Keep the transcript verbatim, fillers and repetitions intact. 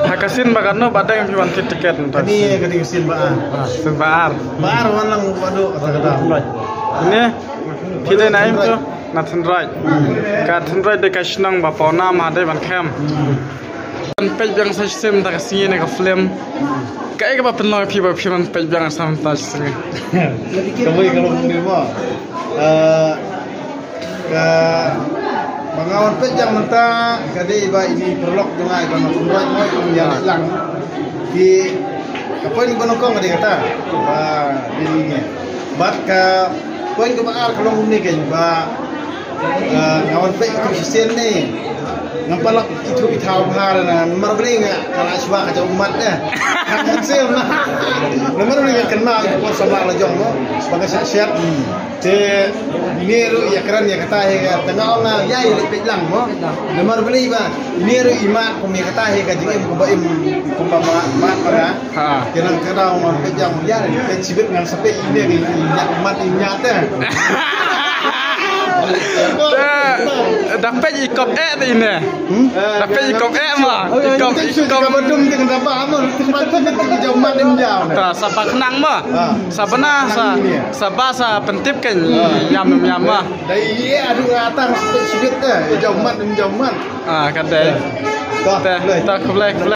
Ha ka sien ba katno ba dang phi wan thied tiket mynta? Kane ka dei ka sien ba ar. Sien ba ar. Ba ar wan lang ba duk kata kata. Kane phi dei na im to? Na Thenrai. Ka Thenrai dei ka shnong ba paw nam ha dei ban khem. Ban peit biang sa shisien da ka sngi ne ka film. Kaei kaba pynlong ïa phi ba phi ban peit biang sa mynta shisien? Ka mei ka long kumne mo. Eh, ka ba nga wan peit biang mynta ka dei ba ine i paralok jong nga i ba nga pynroi mo i ba nga ïaleit lang. Ki ka point ba nyngkong ka dei kata. Ba dei ine. Bad ka point kaba ar ka long kumne kein ba Ah, nga wan peit ïa ka shisien ne. Ngam pat lap ithuh ithaw bha na namar balei nga ka la shuwa ka jong u Mat eh. Ka shisien na. Namar balei nga kynmaw ïa ka por samla la jong mo. Ba nga shah shet. Te ine ruh ïa kren ïa kata hi ka tang nga ong nga ïa ïa leit peit lang mo. Namar balei ba ine ruh i Mat kum ïa kata hi ka jingim kumba im kumba Mat Mat ba nga. Ha. Kena kena wan peit jam ya, peit sibit ngan sa peit ine ni, ine mat ine te. Da peit i kop eh te ine. Da peit i kop eh ma. I kop i kop. Ka badum te kan ba amal. Mat ine te jam mat ine jam. Ta sa ba khnang ma. Sa bana sa sa ba sa pyntip kan yam yam ma. Dai ye adu atang sibit sibit te jam mat ine jam mat. Ah, ka dei. Ta ta khublei khublei.